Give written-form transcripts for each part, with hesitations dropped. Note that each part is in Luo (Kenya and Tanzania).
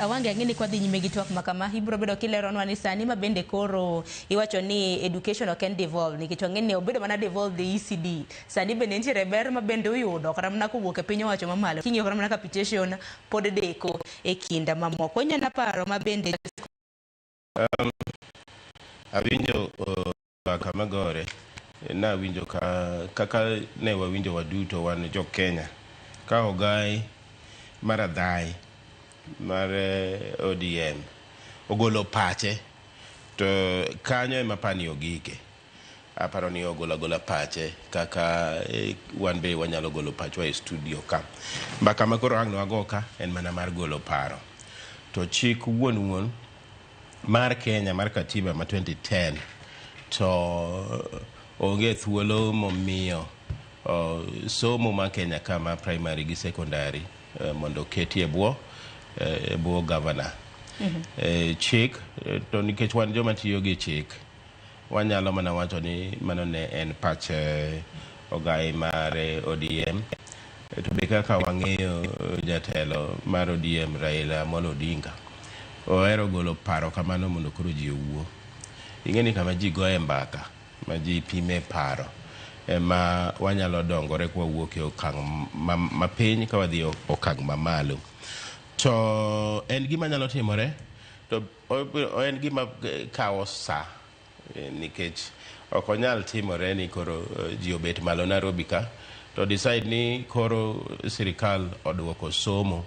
Awange, ang'e ni kwadhi nyime gi twak ma kama, ibiro bedo kileronwa ni sani ma bende koro iwacho ni education ok en devolved, nikech wang'e ni obedo mana devolved e ECD. Sani bende nitiere ber ma bende uyudo kata mana kowuok e piny owacho mamalo. King'iyo kata mana capitation pod deko e kind mamoko. Inyalo paro ma bende Awinjo mbaka magore, nawinjo ka kaka ne wawinjo waduto wan jo Kenya ka ogai mar adhai mar ODM ogolo pache, to kanyo ema pani ogike. Aparo ni ogolo agola pache kaka wan be wanyalo golo pachwa e studio ka. Mbaka ma koro ang' nwago ka en mana mar golo paro. To chik wuon wuon mar Kenya mar katiba ma 2010 to onge thuolo momiyo somo ma Kenya ka ma primary gi secondary mondo oketi e bwo governor. Chik to nikech wan joma tiyo gi chik, wanyalo mana wacho ni mano ne en pach ogai mar ODM. To be kaka wang'eyo jatelo mar ODM, Raila Amolo Odinga, ohero golo paro kamano mondo koro ji owuo. Ing'e ni kama ji goye mbaka, ma ji pime paro, ema wanyalo dongore kwawuok e okang' mapiny ka wadhi e okang' mamalo. To en gima nyalo timore, to en gima kawo sa, nikech ok onyal timore ni koro ji obet malo Nairobi ka to decide ni koro sirikal oduoko somo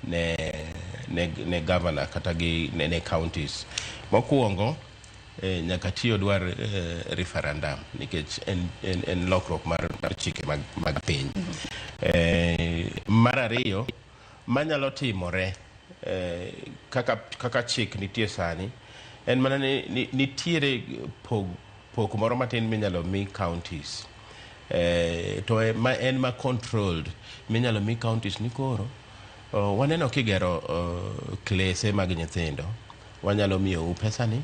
ne governor kata gi ne counties. Mokwongo nyaka tiyo dwar referendum, nikech en lokruok mar chike mag piny. Mar ariyo manyalo timore, kaka chik nitie sani, en mana ni nitiere pok moro matin minyalo mi counties, to ma en ma controlled minyalo mi counties ni koro waneno kigero klese mag nyithindo, wanyalo miyou pesani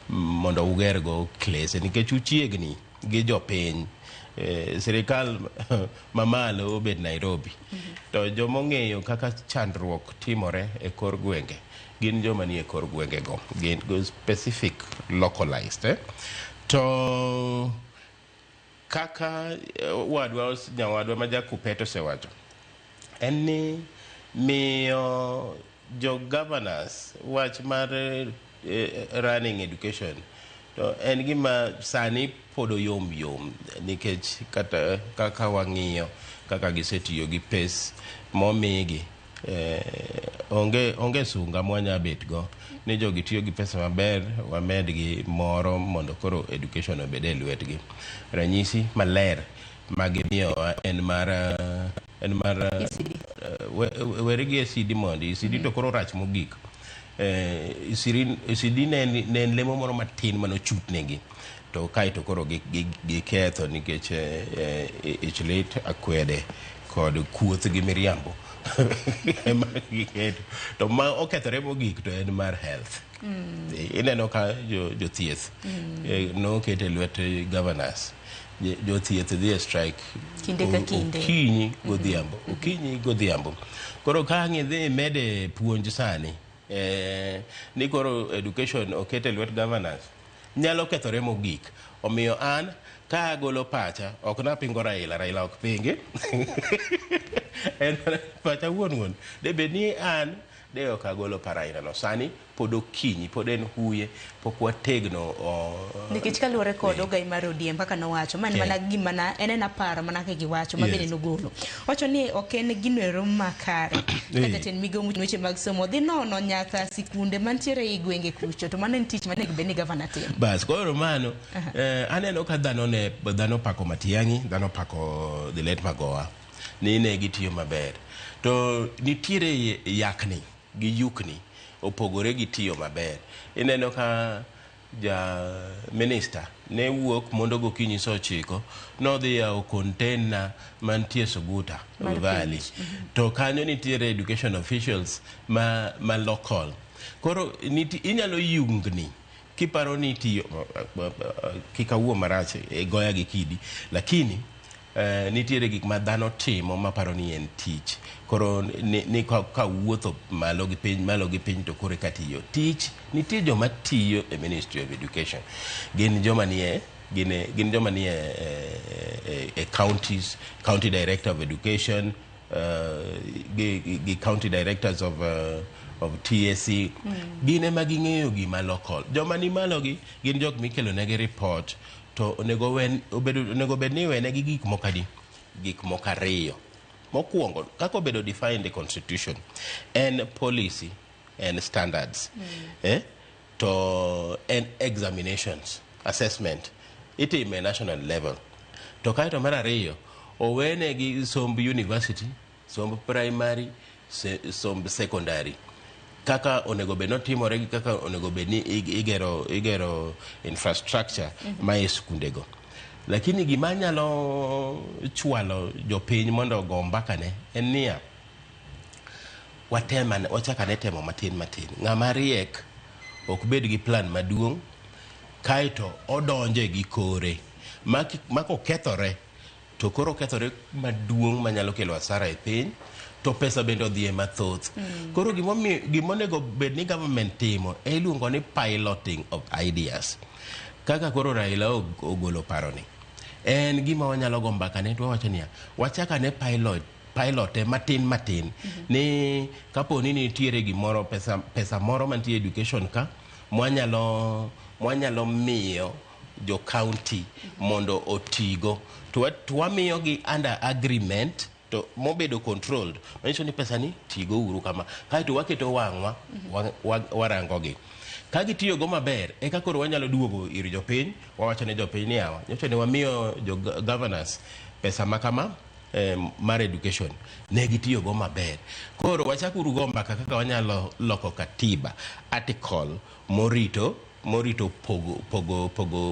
mondo ugergo klese nikech uchiegni gi jopiny. Sirikal mamalo obet Nairobi, to jomong'eyo kaka chandruok timore e kor gwenge gin joma nie kor gwengego, gin go specific localized, eh? To kaka wadwa, nyawadwa ma Jakupet osewacho, en ni miyo jo governors wach mar running education to en gima sani pod oyom yom, nikech kata kaka wang'iyo kaka gisetiyo gi pes momigi, onge sunga mwanya bet go ni jogi tiyo gi pesa maber, wamedgi moro mondo koro education obed e lwetgi. Ranyisi maler magimiyowa en mar ECD. Weri gi ECD mondi. ECD to koro rach mogik. ECD ne en lemo moro matin manochutnegi, to kaeto koro giketho nikech ich lit, akwede kod kuoth gi miriambo ema giketo. To ma okethore mogik to en mar health. Ineno ka jothieth noket e lwet governors. Jothieth dhi e strike kinde ka kinde. Okinyi godhiambo, okinyi godhiambo. Koro ka ang' idhi imede puonj sani, ni koro education oket e lwet governors, nyalo kethore mogik. Omiyo an ka agolo pacha, ok napingo Raila, Raila ok pingi, en mana pacha wuon wuon. De bed ni an de ok agolo paro aina no. Sani pod okinyi, pod en huye, pok wategno. Nikech kaluwore kod ogai mar ODM kaka nowacho, ma en mana gima na en ena paro mana kaka giwacho ma bende nogolo. Wacho ni ok en gino ero makare ka jatend migawo weche mag somo dhi nono nyaka sikunde mantiere ei gwenge kucho, to mano en tich manego bed ni gavana timo. Bas, koro mano aneno ka dhano ne dhano pako Matiang'i, dhano pako the late Magoha ni ne gitiyo maber. To nitiere yakni gi yukni opogore gi tiyo maber. Ineno ka ja minister ne wuok mondo gokinyi saa 9 nodhi yawo container mantie Suguta mar Valley. penj. To kanyo nitiere education officials ma local. Koro inyalo yungni kiparo ni tiyo, kik awuo marach, e goya gi kidi, lakini Nitiere gik ma dhano timo maparo ni en tich. Koro ni ka wuotho malo gi piny, malo gi piny, to koro eka tiyo. Tich, nitie joma tiyo e Ministry of Education. Gin joma nie gin joma nie e counties, county director of education, gi county directors of TSC. Gin ema ging'eyo gima local. Joma ni malo gi gin jok mikelo negi report to onego bed ni iwenegi gik moko adi? Gik moko ariyo. Mokwongo, kaka obedo defined e constitution, en policy and standards. To en examinations, assessment, itime e national level. To kaeto mar ariyo, owenegi somb university, somb primary, somb secondary. Kaka onego bed notimore gi kaka onego bed ni igero infrastructure ma e skundego. Lakini gima nyalo chwalo jopiny mondo ogo mbaka ne en niya, wachak ane temo matin matin. Ng'ama riek ok bed gi plan maduong' kaeto odonje gi kore. Ma kokethore to koro okethore maduong' manyalo kelo hasara e piny to pesa bende odhiye mathoth. Koro gimonego bed ni government timo e iluongo ni piloting of ideas. Kaka koro Raila ogolo paroni. En gima wanyalo go mbaka ne to wawacho niya, wachak ane pilote matin matin ni kapo ni nitiere gimoro pesa moro mantie education ka mwanyalo miyo jo county mondo otigo to wamiyogi under agreement to mobedo controlled manyiso ni pesa ni tigo uru kama kaeto waketo wang'wa warango gi ka gitiyogo maber eka koro wanyalo duogo ir jopiny wawacho ne jopiny ni yawa nyocha ne wamiyo jo governors pesa ma kama mar education ne gitiyogo maber koro wachak uru go mbaka kaka wanyalo loko katiba article morito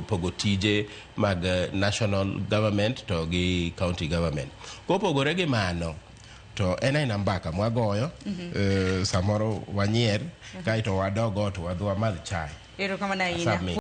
pogo tije mag national government to gi county government. Kopogore gi mano to en aena mbaka mwagoyo samoro wanyier kaeto wadog ot wadhi wamadh chai. Erokamano ahinya. Submit.